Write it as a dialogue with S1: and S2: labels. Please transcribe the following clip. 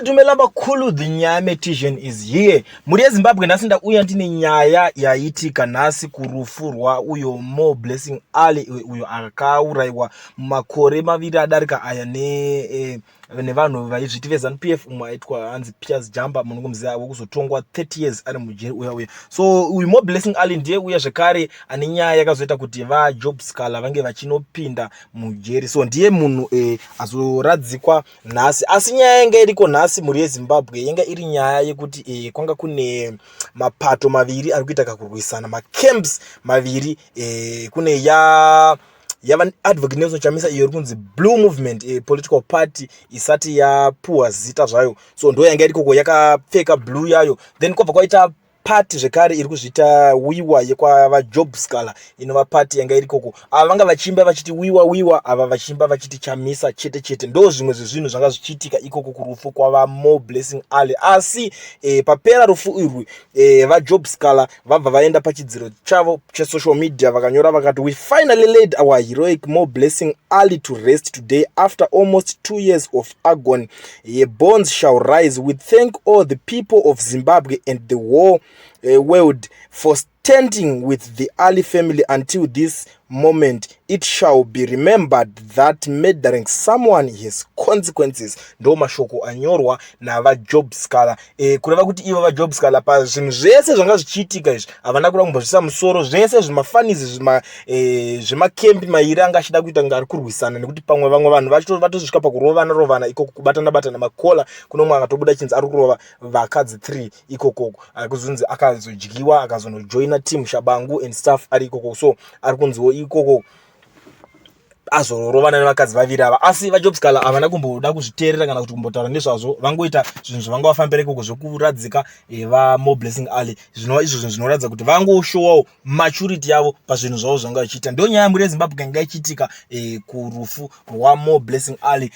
S1: Dumela makhulu, the Nyametician is here. Mhuri yeZimbabwe, nhasi ndauya ndine nyaya yaitika nhasi kurufu rwauyo Moreblessing Ali, uyo akaurayiwa mumakore 2 adarika aya ne nevanhu vaizviti veZANU PF. Umwe aitwa hanzi Pius Jamba, munongomuziva, wekuzotongwa 30 years ari mujeri uya uya. So uyu Moreblessing Ali ndiye uya zvekare ane nyaya yakazoita kuti vaJob Sikhala vange vachinopinda mujeri. So ndiye munhu azoradzikwa nhasi. Asi nyaya yanga iriko nhasi, mhuri yeZimbabwe, yanga iri nyaya yekuti kwanga kune mapato maviri ari kuita kakurwisana, macamps maviri. Kune ya yava Advocate Nelson Chamisa, iyo iri kunzi Blue Movement, political party isati yapuwa zita zvayo. So ndo yanga irikoko yakapfeka blue yayo. Then kwabva kwaita pati zvekare iri kuzviita Wiwa, yekwaVaJob Sikhala, inova pati yanga iri koko. Ava vanga vachiimba vachiti "Wiwa, Wiwa", ava vachiimba vachiti "Chamisa chete chete". Ndo zvimwe zvezvinhu zvanga zvichiitika ikoko kurufu kwava Moreblessing Ali. Asi papera rufu irwi, vaJob Sikhala vabva vaenda pachidziro chavo chesocial media, vakanyora vakati, "We finally laid our heroic Moreblessing Ali to rest today after almost 2 years of agony. Bones shall rise. We thank all the people of Zimbabwe and the whole world for standing with the Ali family until this moment. It shall be remembered that murdering someone has consequences." Ndo mashoko anyorwa navaJob Sikhala, kureva kuti ivo vaJob Sikhala, pazvinhu zvese zvanga zvichiitika izvi, havana kuda kumbozvisa musoro zvese zvimafanizi zvemacamps mairi anga achida kuita kunge ari kurwisana, nekuti pamwe vamwe vanhu vatosvika pakurovana rovana ikoko, kubatana batana makola. Kuno mumwe akatobuda chinzi ari kurova vakadzi 3 ikokoko, kuzonzi akazodyiwa, akazonojoina team Tshabangu and stuff ari ikoko. So ari kunziwo ikoko azorovana nevakadzi vaviri ava. Asi vaJob Sikhala havana kumboda kuzviteerera kana kuti kumbotaura nezvazvo. Vangoita zvinhu zvavanga vafambira ikoko zvekuradzika vaMoreblessing Ali, zvinova izvo zvinhu zvinoratidza kuti vangoshowawo maturity yavo pazvinhu zvavo zvavanga vachiita. Ndo nyaya, mhuri yeZimbabwe, yanga ichiitika kurufu rwaMoreblessing Ali.